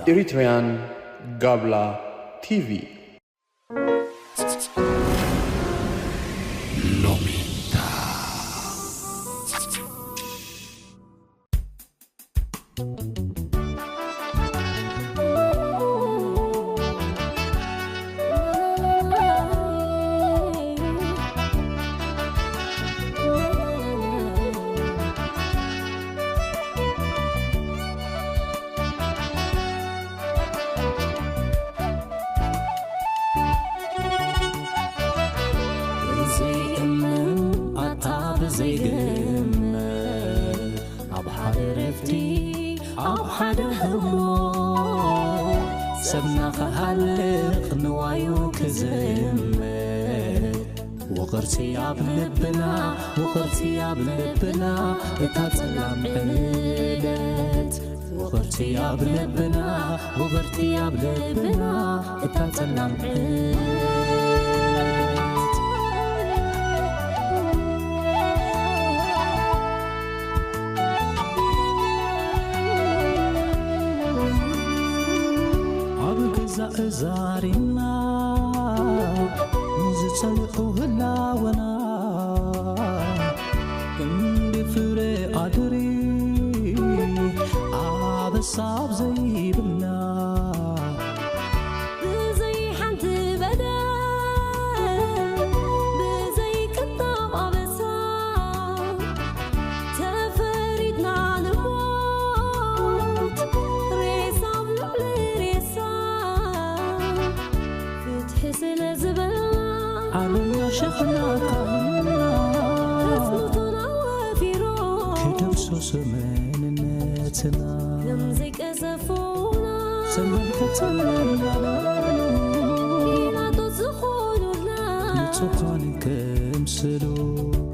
Eritrean Gabla T V. ብዘይእምን ኣታ ብዘይግምት ኣብ ሓደ ረፍቲ ኣብ ሓደ ህሞ ሰብና ክሃልቕ ንዋዩ ክዝምት ውቕርቲ ኣብ ልብና ውቕርቲ ኣብ ልብና እታ ጸላም ዕለት ውቕርቲ ኣብ ልብና ውቕርቲ ኣብ ልብና እታ ጸላም ዕለት ኣብ ገዛእ ዛሪና ንዝጸልሑ ህላወና እንዲ ፍረ ኣድሪ ኣበሳ ኣብ ዘይብልና ብዘይ ሓንቲ በደል ብዘይ ቅጣም ኣበሳ ተፈሪድና ንሞት ሬሳ ኣብ ልዕሊ ሬሳ ፍትሒ ስለ ዝበልና ዓለምና ሸኽና ካህና ተጽንቶና ወፊሮም ክደምስሱ መንነትና ከም ዘይቀዘፉና ሰንበት ተጸለና በሉ ፒላጦስ ዝኾኑልና ንጹሃን ክምስሉ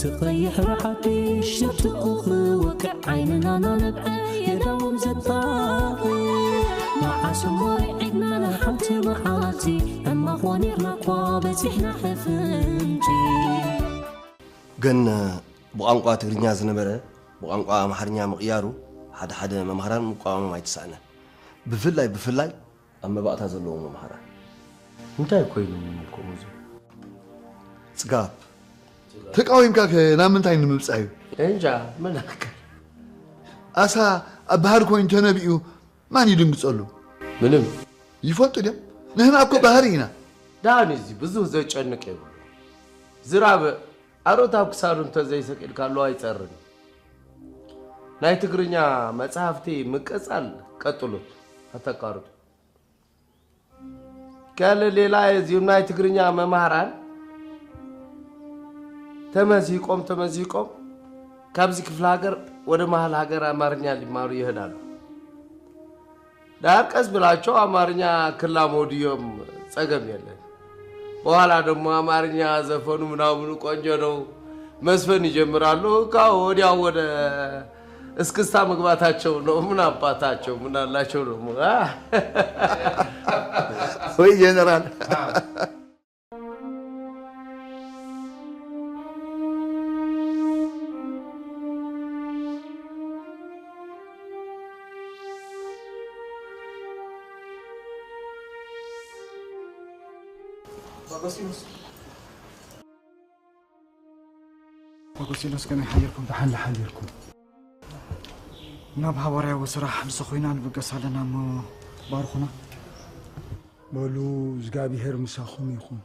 ትቐይሕ ብሓድሽ ሸትኡ ክወቅዕ ዓይንና ናነብዐ የዳዎም ዘጣቕ መዓስ እሞ ርዒድና ንሓንቲ መዓልቲ ሕማቕ ወኒርና እኳ በጺሕና ሕፍንጪ። ግን ብቋንቋ ትግርኛ ዝነበረ ብቋንቋ ኣምሓርኛ ምቕያሩ ሓደ ሓደ መምሃራን ምቋሞም ኣይተሳእነን። ብፍላይ ብፍላይ ኣብ መባእታ ዘለዉ መምሃራን። እንታይ ኮይኑ ምንኮ እዚ? ጽጋብ ተቃዊምካ ከ ናብ ምንታይ ንምብጻዩ? እንጃ መላከ ኣሳ ኣብ ባህር ኮይኑ ተነቢኡ ማን ይድንግጸሉ? ምንም ይፈልጡ ድዮም? ንህና እኮ ባህር ኢና። ዳኒ እዚ ብዙህ ዘጨንቅ የብሉ። ዝራብ ኣሮት ኣብ ክሳዱ እንተዘይሰቂልካሉ ኣይጸርን። ናይ ትግርኛ መጽሓፍቲ ምቅጻል ቀጥሉት፣ ኣተቃርጡ። ከለ ሌላ እዚሁም ናይ ትግርኛ መምሃራን ተመዚቆም ተመዚቆም ካብዚ ክፍለ ሀገር ወደ መሀል ሀገር አማርኛ ሊማሩ ይሄዳሉ። ዳር ቀስ ብላቸው አማርኛ ክላመዱ እዮም፣ ጸገም የለን። በኋላ ደግሞ አማርኛ ዘፈኑ ምናምኑ ቆንጆ ነው መስፈን ይጀምራሉ። እካ ወዲያው ወደ እስክስታ መግባታቸው ነው። ምን አባታቸው ምን አላቸው ደግሞ ወይ ጀነራል ኣጎስጢኖስ ኣጎስጢኖስ ከመይ ሓዲርኩም? ደሓን ደሓን ዲርኩም? ናብ ሃዋርያዊ ስራሕ ንሰኹ ኢና ንብገስ ኣለና እሞ ባርኹና። በሉ እግዚኣብሄር ምሳኹም ይኹን።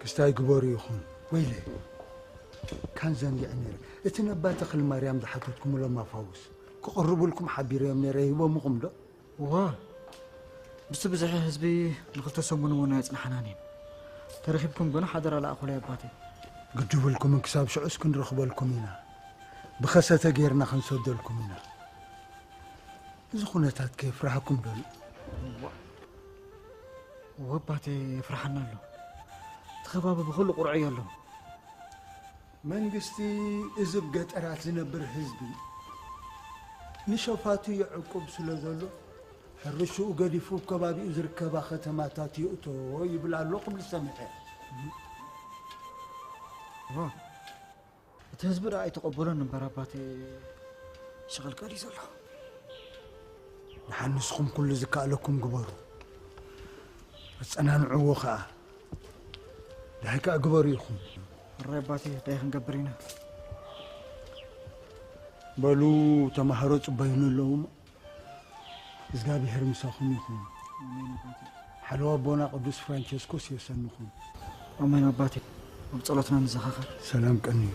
ክስታይ ግበሩ ይኹን። ወይለይ ካን ዘንጊዐ ነይረ። እቲ ነባ ተኽልማርያም ዝሓተትኩምሎም ኣፋውስ ክቕርቡልኩም ሓቢረዮም ነይረ ሂቦምኹም ዶ? እወ፣ ምስቲ ብዝሒ ህዝቢ ንኽልተ ሰሙን እውን ኣየጽናሕናን እየን። ተረኺብኩም ግና ሓደራ ለኣኹለይ ኣባተይ። ግድብልኩምን ክሳብ ሽዑስ ክንረኽበልኩም ኢና። ብኸሰተ ጌርና ክንሰደልኩም ኢና። እዚ ኩነታት ከየፍርሃኩም ዶ? እወ ኣባተይ የፍርሓና ኣሎ። እቲ ከባቢ ብኹሉ ቁርዑ እዩ ኣሎ። መንግስቲ እዚ ኣብ ገጠራት ዝነብር ህዝቢ ንሸፋቱ የዕቁብ ስለ ዘሎ ሕርሽኡ ገዲፉ ኣብ ከባቢኡ ዝርከባ ከተማታት የእቶ ይብል ኣሎ ክብል ሰሚዐ። እወ፣ እቲ ህዝቢ ደኣ ኣይተቐበሎን እምበር ኣባቴ ሽቕልቀል እዩ ዘሎ። ደሓን ንስኹም ኩሉ ዝከኣለኩም ግበሩ፣ ኣጸናንዕዎ ኸኣ። ደሃይ ከኣ ግበሩ ኢኹም። ሕራይ ኣባቴ፣ እንታይ ክንገብር ኢና? በሉ ተማሃሮ ጽበዩኒ ኣለዉ እሞ፣ እግዚኣብሔር ምሳኹም ይኹን። ኣሜን ኣባቴ። ሓለዋ ኣቦና ቅዱስ ፍራንቸስኮስ የሰንኹም። ኣሜን ኣባቴ። ኣብ ጸሎትና ንዘኻኸር። ሰላም ቀንዩ።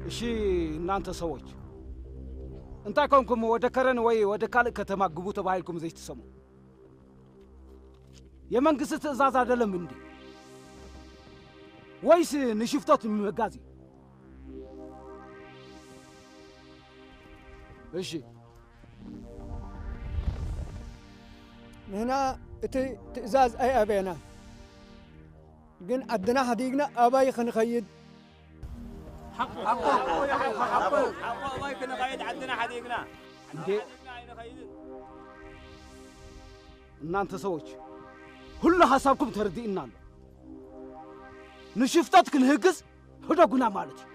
እሺ፣ እናንተ ሰዎች እንታይ ኮንኩም ወደ ከረን ወይ ወደ ካልእ ከተማ ግቡ ተባሂልኩም ዘይትሰሙ? የመንግስቲ ትእዛዝ አይደለም እንዴ? ወይስ ንሽፍቶት ንምጋዝ? እሺ፣ ንሕና እቲ ትእዛዝ ኣይኣበየና፣ ግን ዓድና ሓዲግና ኣባይ ክንኸይድ? ሓቁ፣ ሓቁ፣ ሓቁ፣ ሓቁ፣ ሓቁ ኣባይ ክንኸይድ ዓድና ሓዲግና። እንዴ? ሓዲግና ኣይንኸይድን። እናንተ ሰዎች ሁሉ ሐሳብኩም ተረድእና ኣሎ። ንሽፍቶት ክንህግዝ ህደጉና ማለት እዩ።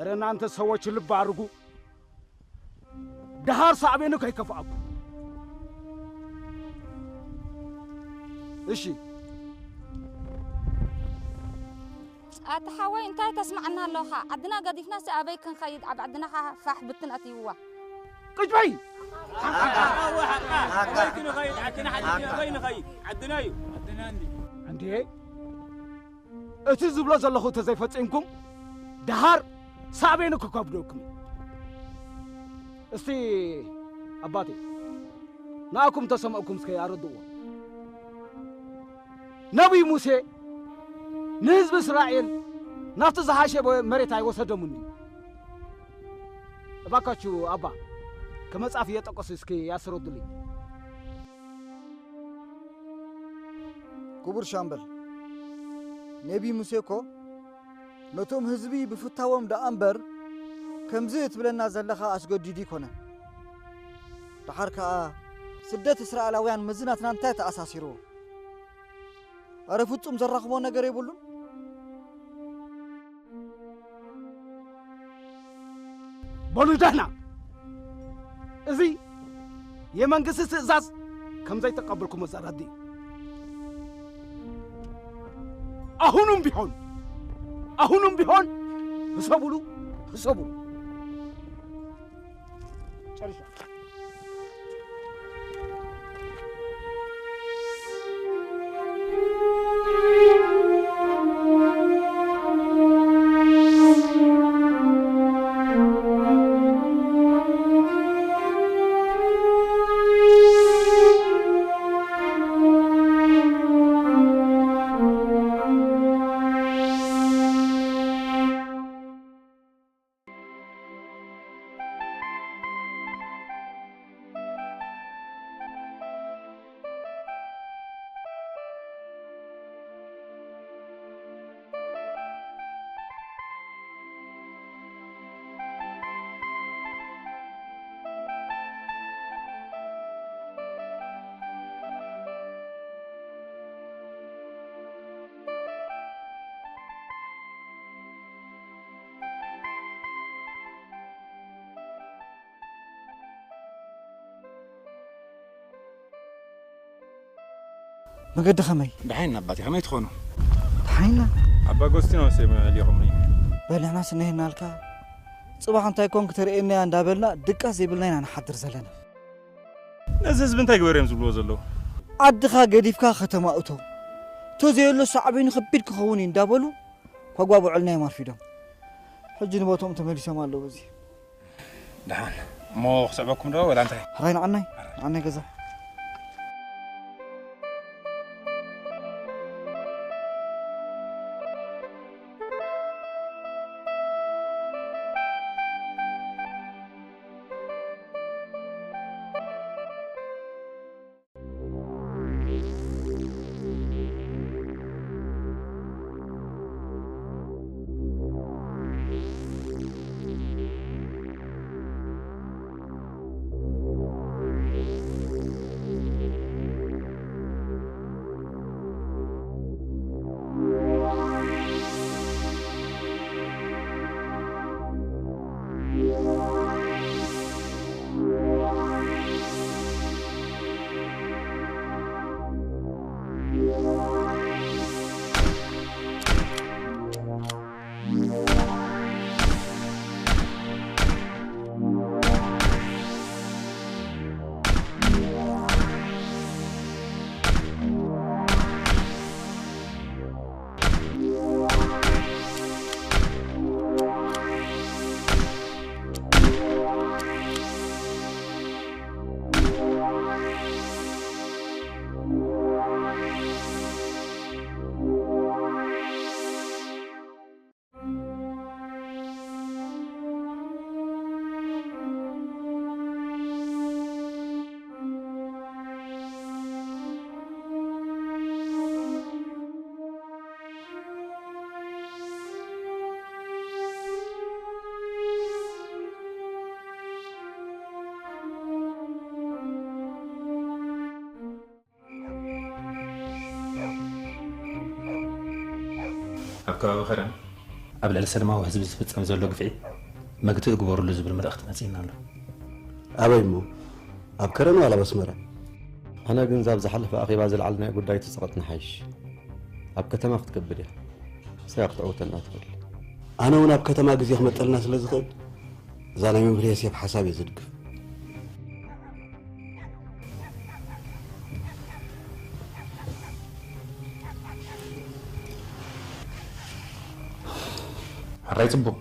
እረ እናንተ ሰዎች ልብ አድርጉ። ደሃር ሳዕቤኑ ከይከፍኣኩም። እሺ። ኣታ ሓወይ እንታይ ተስማዕና ኣለኻ? ዓድና ገዲፍናስ ኣበይ ክንኸይድ? ኣብ ዓድና ኸዓ ፋሕ ብትን ኣትይዋ። ቅጭ በይ! ሓቃ፣ ሓቃ፣ ሓቃ። ኣበይ ክንኸይድ? ዓድና ሓዲግና ኣበይ ንኸይድ? ዓድና እዩ። ዓድና እንዲ። እንዴ? እቲ ዝብሎ ዘለኹ ተዘይፈጺምኩም፣ ደሃር ሳዕቤኑ ክከብደኩም እዩ። እስቲ ኣባቴ፣ ንኣኩም ተሰምዐኩም እስከ ኣረድእዎ። ነቢይ ሙሴ ንህዝቢ እስራኤል ናብቲ ዝሓሸ መሬት ኣይወሰደሙን እዩ። እባካችሁ ኣባ፣ ከመጽሐፍ እየጠቀሱ እስኪ ያስረዱልኝ። ክቡር ሻምበል፣ ነቢ ሙሴ እኮ ነቶም ህዝቢ ብፍታዎም ደኣ እምበር፣ ከምዚ እትብለና ዘለኻ ኣስገዲዱ ኣይኮነን። ደሓር ከኣ ስደት እስራኤላውያን ምስዚ ናትና እንታይ ተኣሳሲርዎ? ኣረ ፍጹም ዘራኽቦ ነገር የብሉን። በሉ ደህና፣ እዚ የመንግስቲ ትእዛዝ ከም ዘይተቀበልኩሞ ዘረድእ እዩ። አሁንም ቢሆን፣ አሁንም ቢሆን ህሰቡሉ፣ ህሰቡሉ። ጨርሻ። መገዲ ከመይ? ደሓይና ኣባቴ፣ ከመይ ትኾኑ? ደሓይና? ኣባ ኣጎስቲኖስ እዮም ልኢኾምኒ። በል ንሕናስ እነሄናልካ። ጽባሕ እንታይ ኮን ክተርእየና እያ እንዳበልና ድቃስ ዘይብልና ኢና ንሓድር ዘለና። ነዚ ህዝቢ እንታይ ግበር እዮም ዝብልዎ ዘለዉ? ዓድኻ ገዲፍካ ከተማ እቶ። እቶ ዘየሎ ሳዕቤኑ ከቢድ ክኸውን እዩ እንዳበሉ ከጓብዑልና እዮም ኣርፊዶም። ሕጂ ንቦትኦም ተመሊሶም ኣለዉ። እዚ ደሓን እሞ ክስዕበኩም ዶ ወላ እንታይ? ሕራይ ንዓናይ፣ ንዓናይ ገዛ። ኣብ ከባቢ ከረን ኣብ ልዕሊ ሰላማዊ ህዝቢ ዝፍጸም ዘሎ ግፍዒ መግትኢ ግበሩሉ ዝብል መልእኽቲ መጺእና ኣሎ። ኣበይ እሞ? ኣብ ከረን ዋላ ኣብ ኣስመራ? ኣነ ግን ዛብ ዝሓለፈ ኣኼባ ዝለዓልናዮ ጉዳይ ትጸቐጥና ሓይሽ። ኣብ ከተማ ክትከብድ እያ። እሳያ ክትዕውተና ትኽእል። ኣነ እውን ኣብ ከተማ ግዜ ክመጠልና ስለ ዝኽእል እዛ ናይ መምህር የሴፍ ሓሳብ እየ ዝድግፍ። ሕራይ ጽቡቕ፣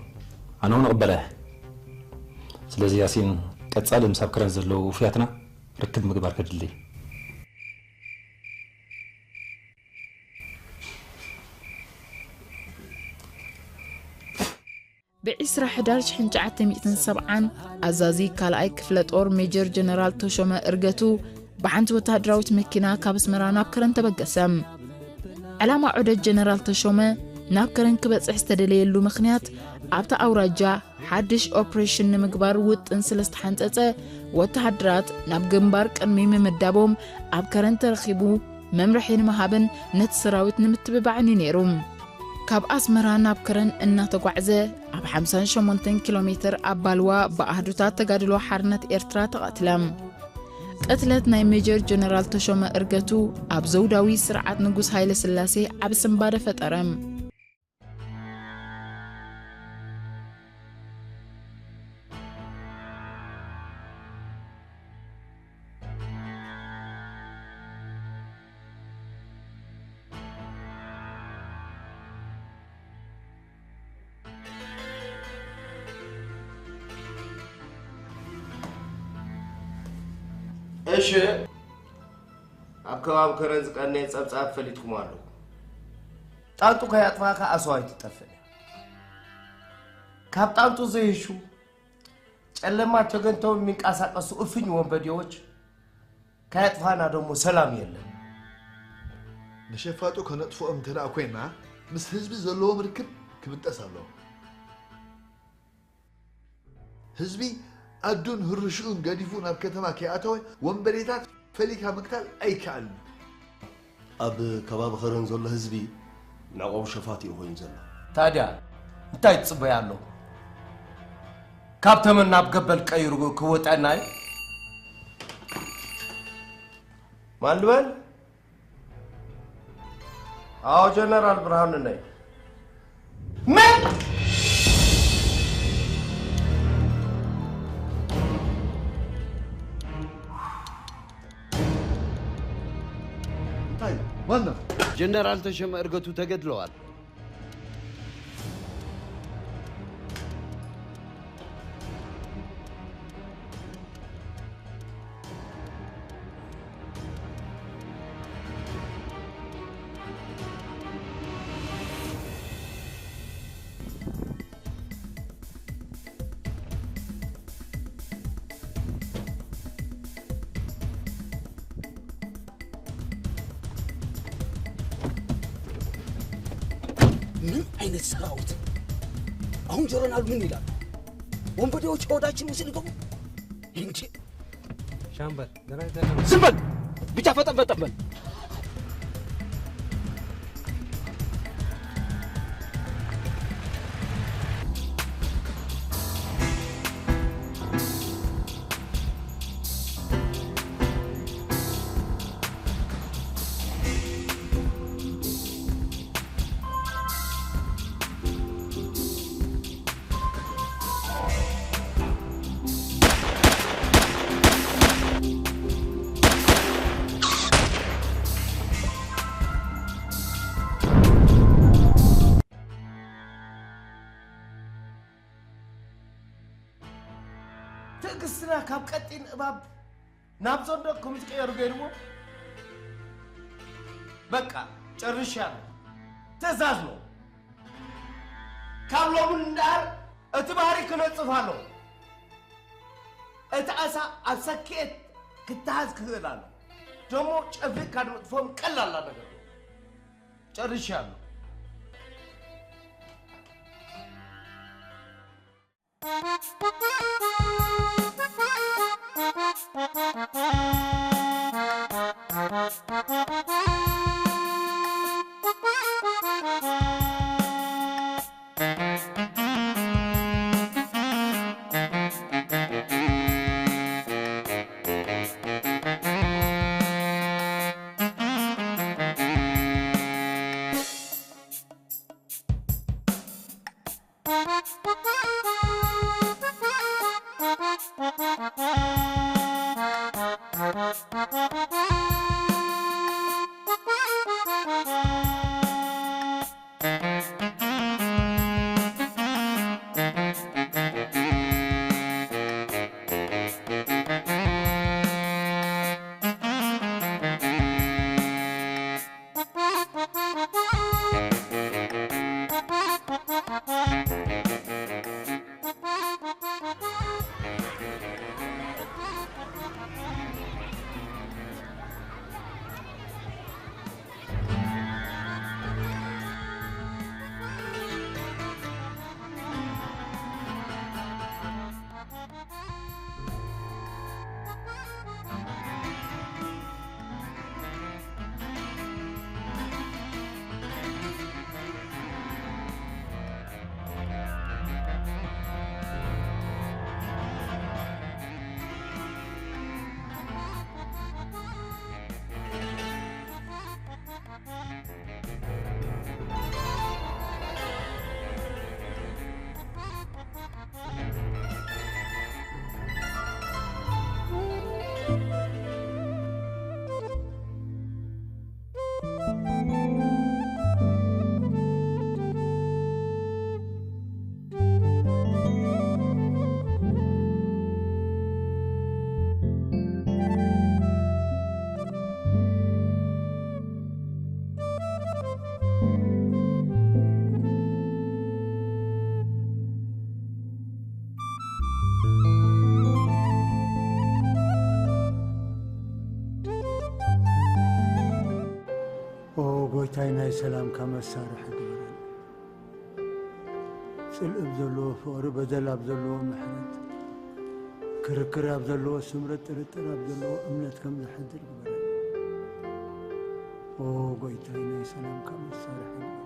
ኣነ እውን እቕበላ እየ። ስለዚ ያሲን፣ ቀጻሊ ምስ ኣብ ከረን ዘለዉ ውፉያትና ርክብ ምግባር ከድሊ። ብዒስራ ሕዳር ሽሕን ትሽዓተ ሚእትን ሰብዓን ኣዛዚ ካልኣይ ክፍለ ጦር ሜጀር ጀነራል ተሾመ እርገቱ ብሓንቲ ወተሃደራዊት መኪና ካብ ኣስመራ ናብ ከረን ተበገሰ። ዕላማ ዑደት ጀነራል ተሾመ ናብ ከረን ክበጽሕ ዝተደለየሉ ምኽንያት ኣብታ ኣውራጃ ሓድሽ ኦፕሬሽን ንምግባር ውጥን ስለ ዝተሓንጸጸ ወተሃደራት ናብ ግንባር ቅድሚ ምምዳቦም ኣብ ከረን ተረኺቡ መምርሒ ንምሃብን ነቲ ሰራዊት ንምትብባዕን እዩ ነይሩ። ካብ ኣስመራ ናብ ከረን እናተጓዕዘ ኣብ ሓምሳን ሸሞንተን ኪሎ ሜትር ኣብ ባልዋ ብኣህዱታት ተጋድሎ ሓርነት ኤርትራ ተቐትለ። ቅትለት ናይ ሜጀር ጀነራል ተሾመ እርገቱ ኣብ ዘውዳዊ ስርዓት ንጉስ ሃይለ ስላሴ ዓቢ ስንባደ ፈጠረ። እሺ፣ ኣብ ከባቢ ከረን ዝቀነየ ጸብጻብ ፈሊጥኩም ኣለኹም። ጣንጡ ከያጥፋካ ኣስዋይ ትጠፍእ እያ። ካብ ጣንጡ ዘይሹ ጨለማ ተገንተው የሚንቀሳቀሱ እፍኝ ወንበዴዎች ከያጥፋና ደግሞ ሰላም የለም። ንሸፋጡ ከነጥፍኦም እንተ ደኣ ኮይና፣ ምስ ህዝቢ ዘለዎም ርክብ ክብጠስ ኣለዎ። ህዝቢ ኣዱን ህርሽኡን ገዲፉ ናብ ከተማ ከይኣተወ፣ ወንበዴታት ፈሊካ ምቅታል ኣይከኣልን። ኣብ ከባቢ ኸረን ዘሎ ህዝቢ መዕቆቢ ሸፋቱ እዩ ኮይኑ ዘሎ። ታዲያ እንታይ ትጽበያ ኣሎ? ካብ ተመን ናብ ገበል ቀይሩ ክወጠና እዩ? ማን ልበል? ኣዎ ጀነራል ብርሃኑ ነኝ። ማን ነው? ጀነራል ተሾመ እርገቱ ተገድለዋል። ምን አይነት ሰራዊት? አሁን ጀረናል ምን ይላል? ወንበዴዎች ሆዳችን ውስጥ ሊገቡ እንጂ። ሻምበል፣ ደራይ ደራይ። ዝም በል! ብቻ ፈጠን ፈጠን በል! ትዕግስትና ካብ ቀጢን እባብ ናብ ዘንዶ ከም ዝቀየሩ ገይርዎ። በቃ ጨርሻለሁ። ትእዛዝ ነው። ካብ ሎሚ እንዳር እቲ ባህሪ ክነጽፍ ኣሎ። እቲ ኣሳ ኣብ ሰክኤት ክተሃዝ ክኽእል ኣሎ። ደሞ ጨፍሊቕካ ንምጥፎም ቀላል ነገር ነው። ጨርሻለሁ። ኦ ጎይታይ፣ ናይ ሰላምካ መሳርሒ ግበረን። ጽልኢ ኣብ ዘለዎ ፍቕሪ፣ በደል ኣብ ዘለዎ ምሕረት፣ ክርክር ኣብ ዘለዎ ስምረት፣ ጥርጥር ኣብ ዘለዎ እምነት ከም ዘሕድር ግበረን። ኦ ጎይታይ፣ ናይ ሰላምካ መሳርሒ ግበረን።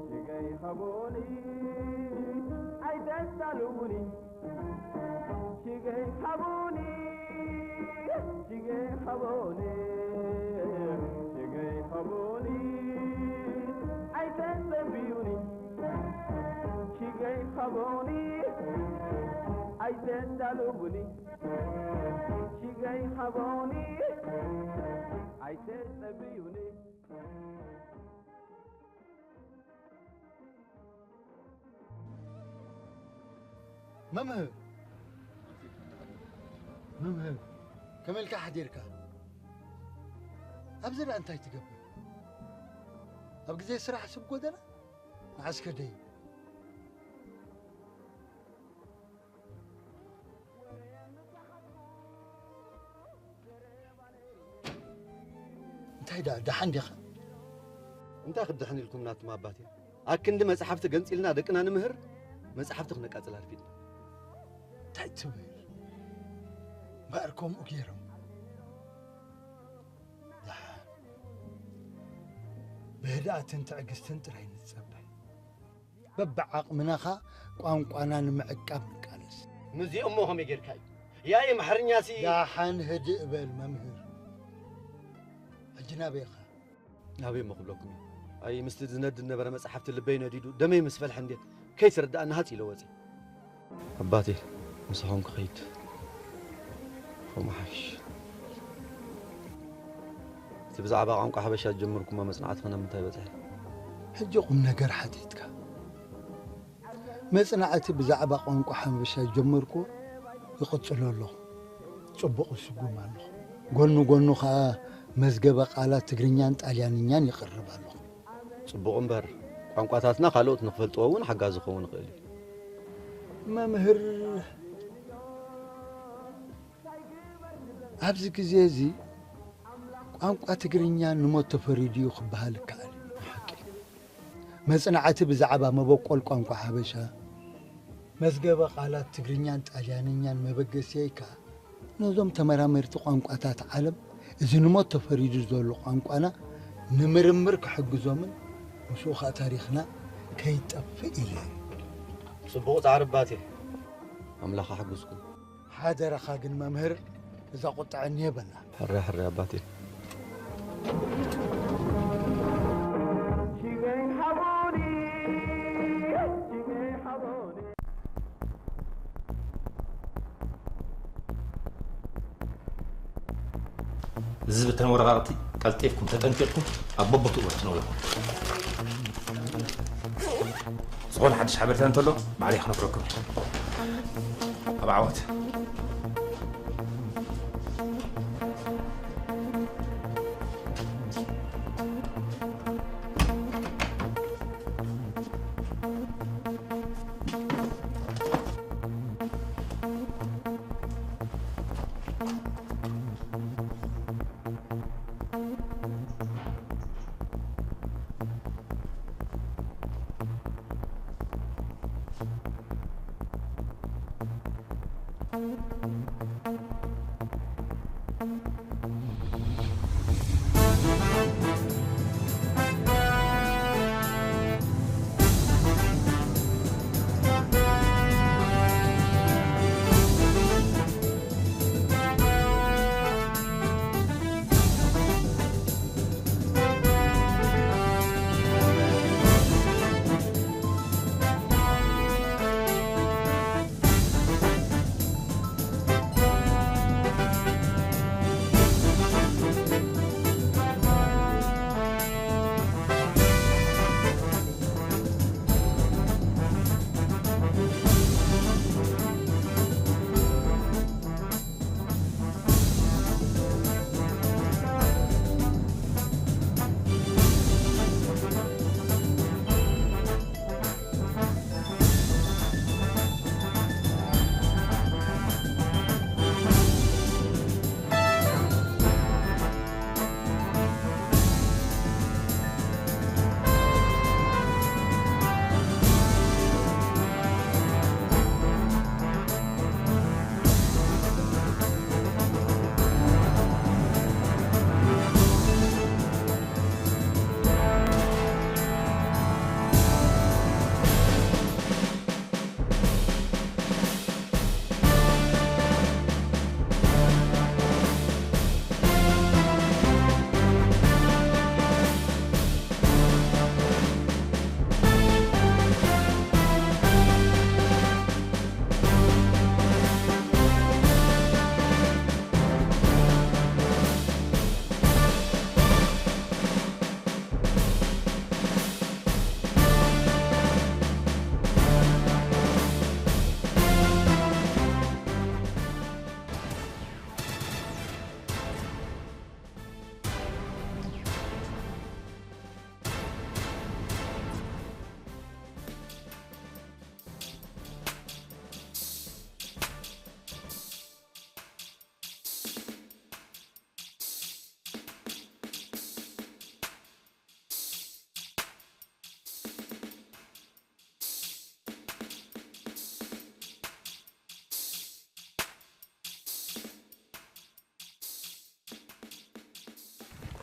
ሽገይ ሃቦኒ ኣይተሳልሙኒ ሽገይ ሃቦኒ ሽገይ ሃቦኒ ሽገይ ሃቦኒ ኣይተጸብዩኒ ሽገይ ሃቦኒ ኣይተሳልሙኒ ሽገይ ሃቦኒ ኣይተጸብዩኒ መምህር መምህር ከመልካ ሓዲርካ ኣብዚ ደኣ እንታይ ትገብር ኣብ ግዜ ስራሕ ስብ ጎደና ንዓስከ ደይ እንታይ ደኣ ደሓን ዲኻ እንታይ ክድሕን ኢልኩም ናትማ ኣባቴ ኣክንዲ መጽሓፍቲ ገንጺልና ደቅና ንምህር መጽሓፍቲ ክነቃጽል ኣርፊድና እንታይ ትብል እምበኣር ከምኡ ገይሮም ደሓን ብህድኣትን ትዕግስትን ጥራይ ንጸበ በብዓቕምና ኸኣ ቋንቋና ንምዕቃብ ንቃለስ። ምስዚኦም እሞ ከመይ ጌርካ እዩ? ያኢ ኣምሓርኛሲ። ደሓን ህድእ በል መምህር። ሕጂ ናበይ ኢኻ? ናበይ እሞ ክብለኩም እየ? ኣይ ምስቲ ዝነድ ዝነበረ መጽሓፍቲ ልበይ ነዲዱ ደመይ ምስ ፈልሐ እንድየ ከይትርድኣኒ ሃጽ ኢለ ወጺአ። ኣባቴ ምሳኹም ክኸይድ ከምኡ ሓይሽ። እቲ ብዛዕባ ቋንቋ ሓበሻ ዝጀመርኩሞ መጽናዕቲ ኸ ናብ ምንታይ በጽሐ? ሕጂ ቁም ነገር ሓቲትካ። መጽናዕቲ ብዛዕባ ቋንቋ ሓበሻ ዝጀመርኩዎ ይቕጽሎ ኣለኹ። ጽቡቕ ይስጉም ኣለኹ። ጎኒ ጎኑ ኸኣ መዝገበ ቃላት ትግርኛን ጣልያንኛን ይቕርብ ኣለኹ። ጽቡቕ እምበር፣ ቋንቋታትና ካልኦት ንኽፈልጥዎ እውን ሓጋዚ ክኸውን ይኽእል እዩ። መምህር፣ ኣብዚ ግዜ እዚ ቋንቋ ትግርኛ ንሞት ተፈሪዱ እዩ ክበሃል ይከኣል እዩ። ሓቂ። መጽናዕቲ ብዛዕባ መበቆል ቋንቋ ሓበሻ፣ መዝገበ ቃላት ትግርኛን ጣልያንኛን መበገሲየይ ከኣ ነዞም ተመራመርቲ ቋንቋታት ዓለም እዚ ንሞት ተፈሪዱ ዘሎ ቋንቋና ንምርምር ክሕግዞምን ምስኡ ኸኣ ታሪኽና ከይጠፍእ ኢለ እየ። ጽቡቕ ጻዕሪ ኣባቴ። ኣምላኽ ኣሕግዝኩም። ሓደራኻ ግን መምህር እዛ ቁጥዐኒ የበላ። ሕረ ሕረ ኣባቴ። እዚ ዝበተነ ወረቓቕቲ ቀልጢፍኩም ተጠንቂቕኩም ኣብ በቦትኡ ወርትነውሎ። ዝኾነ ሓድሽ ሓበሬታ እንተሎ ባዕለይ ክነግረኩም እየ። ኣብ ዓወት።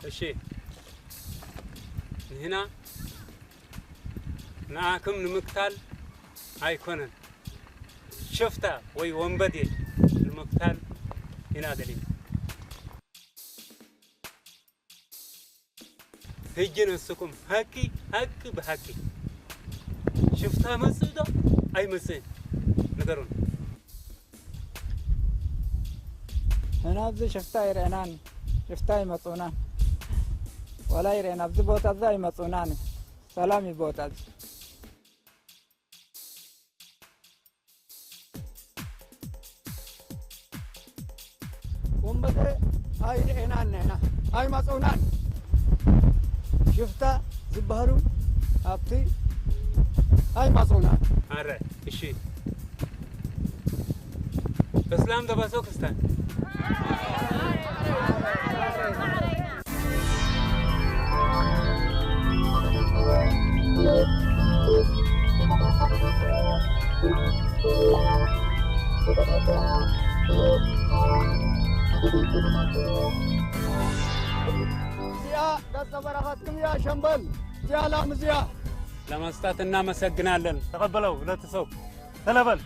እሺ፣ ንሕና ንዓኹም ንምቅታል ኣይኮነን፣ ሽፍታ ወይ ወንበዴ ንምቅታል ኢና ደሊና። ሕጂ ንስኹም ሓቂ፣ ሓቂ ብሓቂ፣ ሽፍታ መጽእ ዶ ኣይመጽእን? ንገሩን። ንሕና ኣብዚ ሽፍታ ኣይረአናን፣ ሽፍታ ኣይመጹናን፣ ዋላ ኣይረአና። ኣብዚ ቦታ እዚ ኣይመጹናን። ሰላም እዩ ቦታ እዚ። ወንበዴ ኣይረአናን፣ ንሕና ኣይመጹናን። ሽፍታ ዝበሃሉ ኣብቲ ኣይመጹናን። ኣረ፣ እሺ። እስላም ዶ በሰው ክርስቲያን? እዚኣ ገጸ በረኸትኩም እያ ሸምበል። እዚኣ ላም እዚኣ። ለመስጠት እናመሰግናለን። ተቐበለው ነቲ ሰው። ተለበል።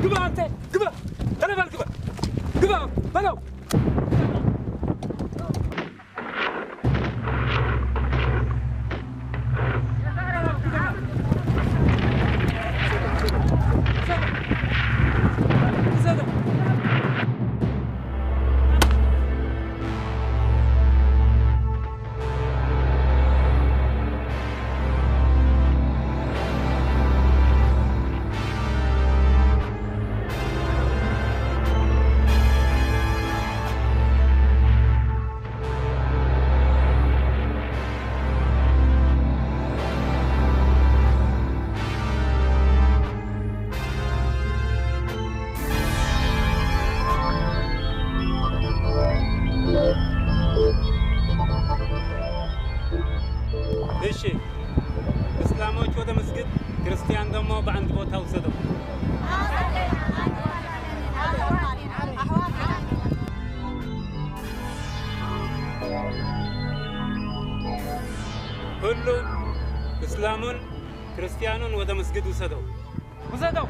ግባ አንተ፣ ግባ። ተለበል፣ ግባ። ግባ በለው። እሺ፣ እስላሞች ወደ መስጊድ፣ ክርስቲያን ደግሞ በአንድ ቦታ ውሰደው። ሁሉን እስላሙን ክርስቲያኑን ወደ መስጊድ ውሰደው። ውሰደው።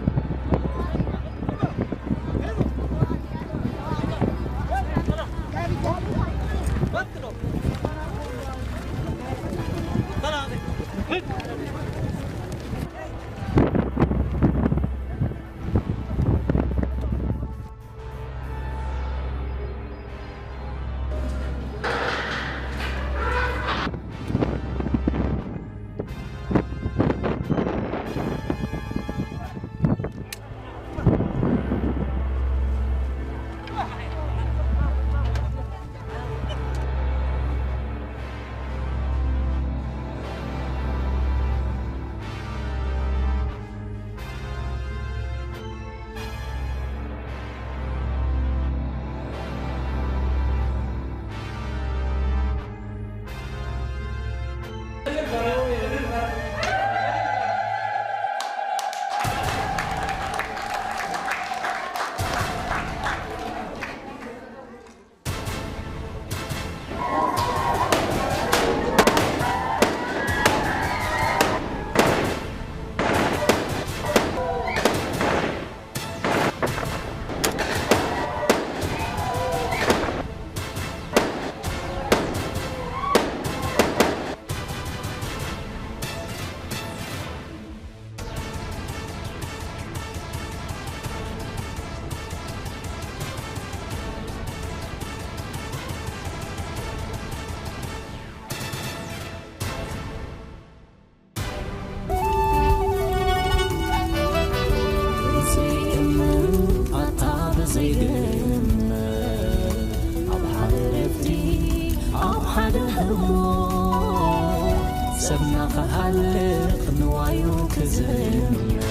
ዝምት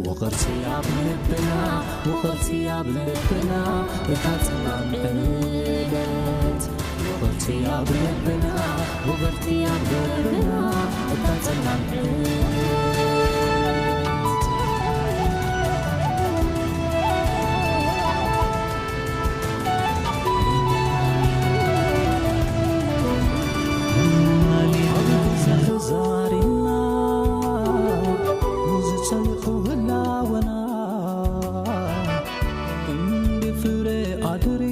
ውቕርቲ ኣብ ልብና፣ ውቕርቲ ኣብ ልብና፣ እታ ጸላም ዕለት። ውቕርቲ ኣብ ልብና፣ ውቕርቲ ኣብ ልብና፣ እታ ጸላም ዕለት። ዛሬና ንዝጸንሑ ህላወና እንዲ ፍረ ኣድሪ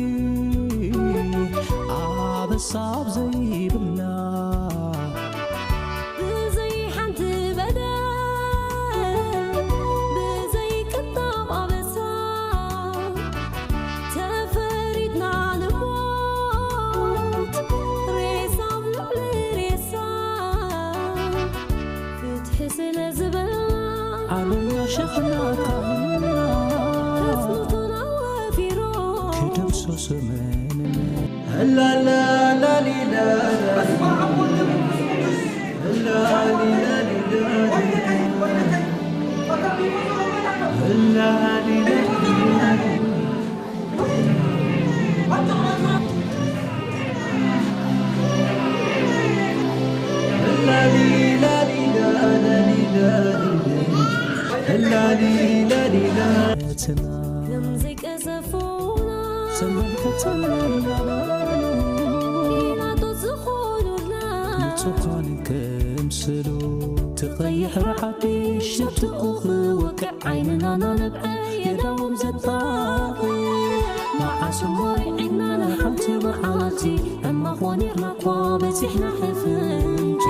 ኣበሳ ኣብ ዘይብልና ብዘይ ሓንቲ በደል ብዘይ ቅጣብ ኣበሳ ተፈሪድና ንሞት ሬሳ ኣብ ልዕሊ ሬሳ ፍትሒ ስለ ዝበልና ዓለምና ሸኽና ካህንና ተጽንቶና ወፊሮም ክድምስሱ መንነት ላላላሊላ ፊላጦስ ዝኾኑልና ንጹሃን ክምስሉ ትቐይሕ ርሓቂ ሽትኡ ክወቅዕ ዓይንና ናነብዐ የዳዎም ዘጣቕ መዓስ እሞ ርዒድና ንሓንቲ መዓልቲ እማ ኾኒርና እኳ በጺሕና ሕፍንጂ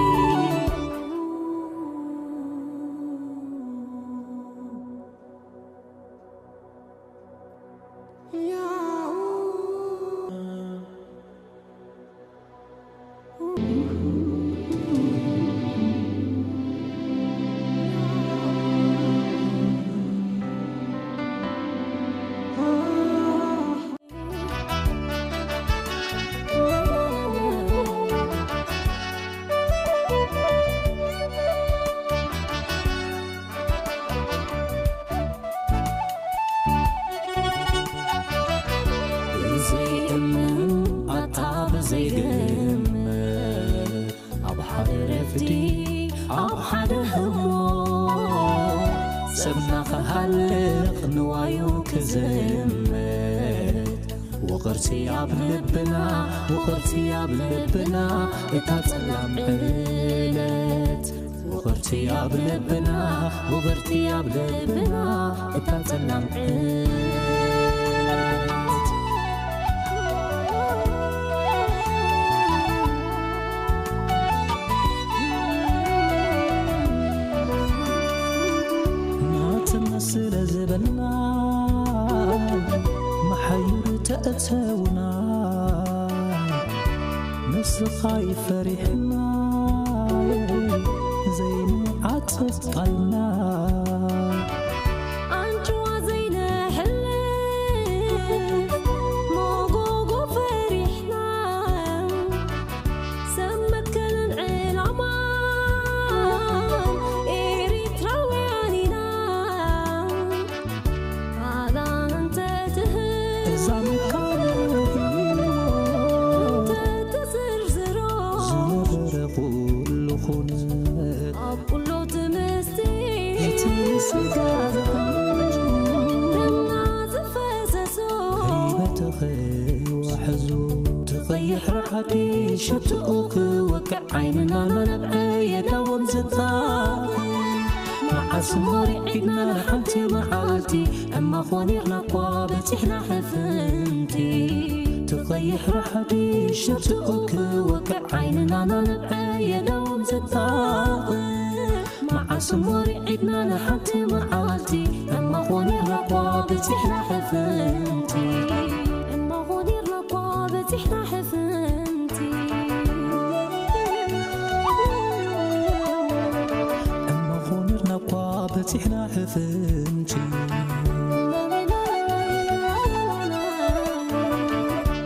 ብዘይእምን ኣታ ብዘይግምት ኣብ ሓደ ረፍዲ ኣብ ሓደ ህሞ ሰብና ክሃልቕ ንዋዩ ክዝምት ውቕርቲ ኣብ ልብና ውቕርቲ ኣብ ልብና እታ ጸላም ዕለት ውቕርቲ ኣብ ልብና ውቕርቲ ኣብ ልብና እታ ጸላም ዕለት ናትና ስለ ዝበልና መሓዩር ተእተውና ንስኻ ይፈሪሕና ዘይንዓጽፍ ቃልና ኣንጭዋ ዘይንሕልፍ መጎጎ ፈሪሕና ሰብ መትከልን ዕላማን ኤሪትራውያን ኢና ቃላን እንተትህብ እዛ መካነ ህይወት እንተትዝርዝሮ ዝነበረ ኩሉ ኩነት ኣብ ኩሎ ትምስቲ እቲ ስጋ ደምና ዝፈሰሶ ህይወትኺ ዋሕዙ ትቐይሕ ርሓቂ ሽትኡ ክወቅዕ ዓይንና ናነብዐ የዳዎም ዘጣ መዓስ እሞ ርዒድና ንሓንቲ መዓልቲ እማ ኾኒርና እኳ በጺሕና ሕፍንቲ ትቐይሕ ርሓቂ ሽትኡ ክወቅዕ ዓይንና ናነብዐ የዳዎም ዘጣ መዓስ እሞ ርዒድና ንሓንቲ መዓልቲ እማ ኾኒርና እኳ በጺሕና ሕፍንቲ እማ ኾኒርና እኳ በጺሕና ሕፍንቲ እማ ኾኒርና እኳ በጺሕና ሕፍንቲ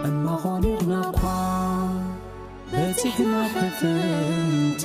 እማ ኾኒርና እኳ በጺሕና ሕፍንቲ